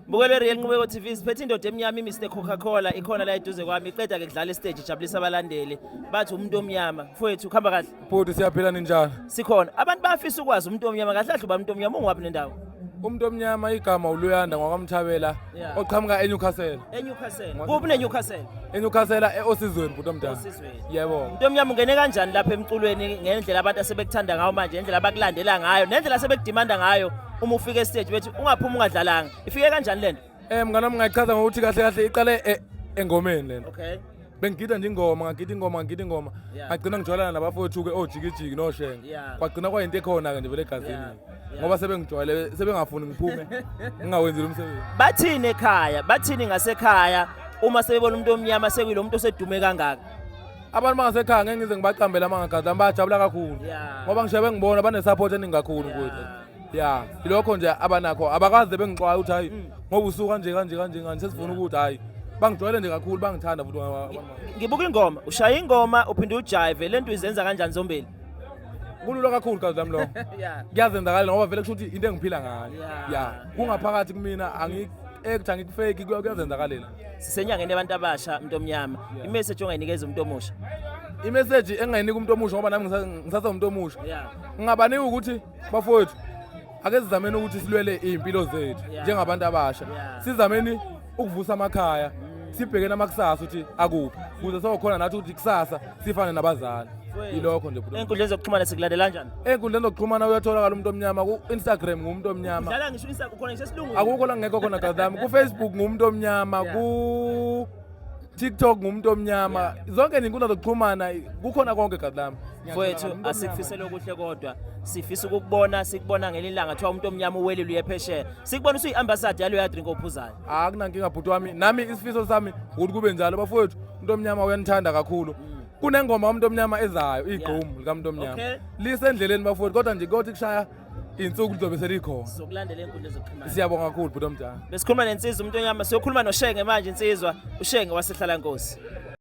Bukele Real Nqubeko TV, siphethe indoda emnyama, iMr Coca-Cola, ikhona la eduze kwami, iqeda ke kudlala istage, ijabulisa abalandeli. Bathi umuntu omnyama. Mfowethu, kuhamba kahle? Bhuti, siyaphila, ninjani? Sikhona. Abantu bayafisa ukwazi umuntu omnyama kahle kahle uba umuntu omnyama ungwaphi nendawo? Umuntu omnyama igama uLuyanda ngwakwamthabela oqhamuka eNewcastle. ENewcastle. Kuphi neNewcastle? ENewcastle, eOsizweni, bhuti omdala. Osizweni. Yebo. Umuntu omnyama ungene kanjani lapha emculweni ngendlela abantu asebekuthanda ngayo manje, ngendlela abakulandela ngayo, nendlela asebekudimanda ngayo uma ufika estage bethi ungaphumi ungadlalanga? Ifike kanjani lento? Mngani wami, ngayichaza ngokuthi kahle kahle iqale engomeni lento. Bengigida nje ingoma, ngagida ingoma, ngagida ingoma. Ngagcina ngijwayelana nabafowethu ke, ojikijiki noshenge. Kwagcina kwayinto ekhona ke nje vele egazini. Ngoba sebengijwayele, sebengafuni ngiphume ngingawenzile umsebenzi. Bathini ekhaya? Bathini ngasekhaya uma sebebona umuntu omnyama sekuyilo muntu osedume kangaka? Abantu bangasekhaya ngeke ngize ngibaqambele amangagazi ami, bayajabula kakhulu. Ngoba ngisho bengibona bane-support eningi kakhulu mfowethu. Ya, ilokho nje abanakho, abakaze bengixwaye ukuthi hayi, ngoba usuka kanje kanje kanje kanje, sesifuna ukuthi hayi, bangijwayele nje kakhulu, bangithanda futhi Ngibuka ingoma, ushaya ingoma uphinde ujive, lento izenza kanjani zombili? Kulula kakhulu, gazi lami, lokho. Kuyazenzakalela ngoba vele kusho ukuthi into engiphila ngayo. Ya, kungaphakathi kumina, angi-act, angikufake, kuyazenzakalela. Sisenyangeni yabantu abasha, umuntu omnyama. Imessage ongayinikeza umuntu omusha? Imessage engayinika umuntu omusha, ngoba nami ngisase umuntu omusha, ngingabanika ukuthi bafowethu, ake sizameni ukuthi silwele iy'mpilo zethu njengabantu abasha. Sizameni ukuvusa amakhaya, sibheke namakusasa ukuthi akuphi, ukuze sokhona nathi ukuthi kusasa sifane nabazali. Yilokho nje, bhuti. Ey'nkundleni zokuxhumana sikulandela kanjani? Ey'nkundleni zokuxhumana uyatholakala umuntu omnyama ku-Instagram, ngumuntu omnyama. Dlala ngisho Insta, ukhona ngisho esilungwini. Akukho la ngekho khona, gazi lami. Ku-Facebook ngumuntu omnyama, ku TikTok ngumuntu omnyama, zonke nje inkundla zokuxhumana kukhona konke, gazi lami. Mfowethu, Umuntu omnyama. Asikufisele okuhle, kodwa sifisa ukukubona, sikubona ngelinye ilanga kuthiwa umuntu omnyama uwelile uye phesheya, sikubona usuyi-ambassador yaloya drink ophuzayo. Akunankinga, bhuti wami, nami isifiso sami ukuthi kube njalo. Bafowethu, umuntu omnyama uyanithanda kakhulu. Kunengoma umuntu omnyama ezayo, igqomu likamuntu omnyama lisendleleni, bafowethu, kodwa nje kothi kushaya insuku lizobe selikhona. Sizokulandela ey'nkundleni zokuxhumana. Siyabonga kakhulu, bhuti omdala. Besikhuluma nensizwa umuntu omnyama, siyokhuluma noShenge manje, insizwa uShenge wasehlala nkosi.